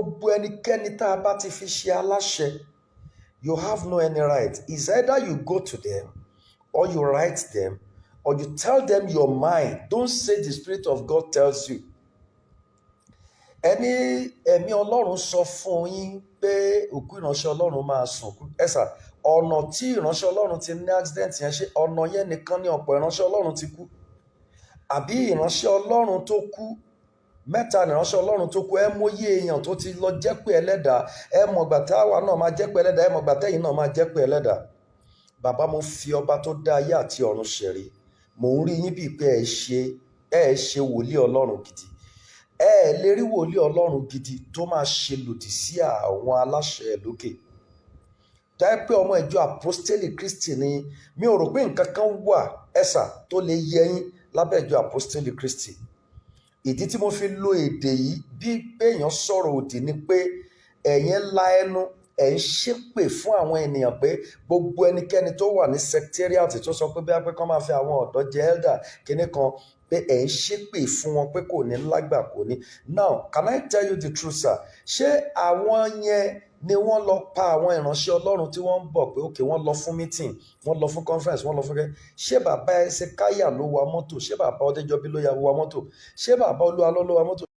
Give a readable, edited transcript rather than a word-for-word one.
Gbogbo ẹnikẹ́ni tá a bá ti fi ṣe aláṣẹ, you have no any right. It's either you go to them or you write them or you tell them your mind. Don't say the Spirit of God tells you. Ẹni ẹ̀mí Ọlọ́run sọ fún yín pé òkú ìránṣẹ́ Ọlọ́run máa sùn. Ẹ sà, ọ̀nà tí ìránṣẹ́ Ọlọ́run ti ní accident yẹn, ṣe ọ̀nà yẹn nìkan ní ọ̀pọ̀ ìránṣẹ́ Ọlọ́run ti kú? Àbí ìránṣẹ́ Ọlọ́run tó kú mẹ́ta ní ìránṣẹ́ Ọlọ́run tó kú, ẹ mọyé èèyàn tó ti lọ jẹ́ pé Ẹlẹ́dàá. Ẹ mọ̀gbà táwa náà máa jẹ́ pé Ẹlẹ́dàá, ẹ mọ̀gbà tẹ́yìn náà máa jẹ́ pé Ẹlẹ́dàá. Bàbá, mo fi ọba tó dá ayé àti ọ̀run ṣẹ̀rí, mò ń rí yín bíi pé ẹ ṣe wòlíì Ọlọ́run gidi. Ẹ lè rí wòlíì Ọlọ́run gidi tó máa ṣe lòdì sí àwọn aláṣẹ lókè. Dáẹ́ pé ọmọ ìjọ Àpọ́stélì Kristi ni, mi ò rò pé nǹkan kan wà ẹ̀sà tó lè yẹ yín lábẹ́ ìjọ Àpọ́stélì Kristi. Ìdí tí mo fi lo èdè yìí bí pé èèyàn sọ̀rọ̀ òdì ni pé ẹ̀yin la ẹnu, ẹ̀ ń ṣépè fún àwọn ènìyàn pé gbogbo ẹnikẹ́ni tó wà ní secretariat tó sọ pé bí wọ́n pé kán máa fi àwọn ọ̀dọ́ jẹ elder kinní kan, pé ẹ̀ ń ṣépè fún wọn pé kò ní lágbà, kò ní. Now, can I tell you the truth, sir? Ṣé àwọn yẹn ni wọ́n lọ pa àwọn ìránṣẹ́ Ọlọ́run tí wọ́n ń bọ̀ pé okay, wọ́n lọ fún meeting, wọ́n lọ fún conference, wọ́n lọ fún kẹ́? Ṣé bàbá Ẹsẹ̀káyà ló wa mọ́tò? Ṣé bàbá Ọdẹ́jọ́bí ló wa mọ́tò? Ṣé bàbá Olúwa ló wa mọ́tò?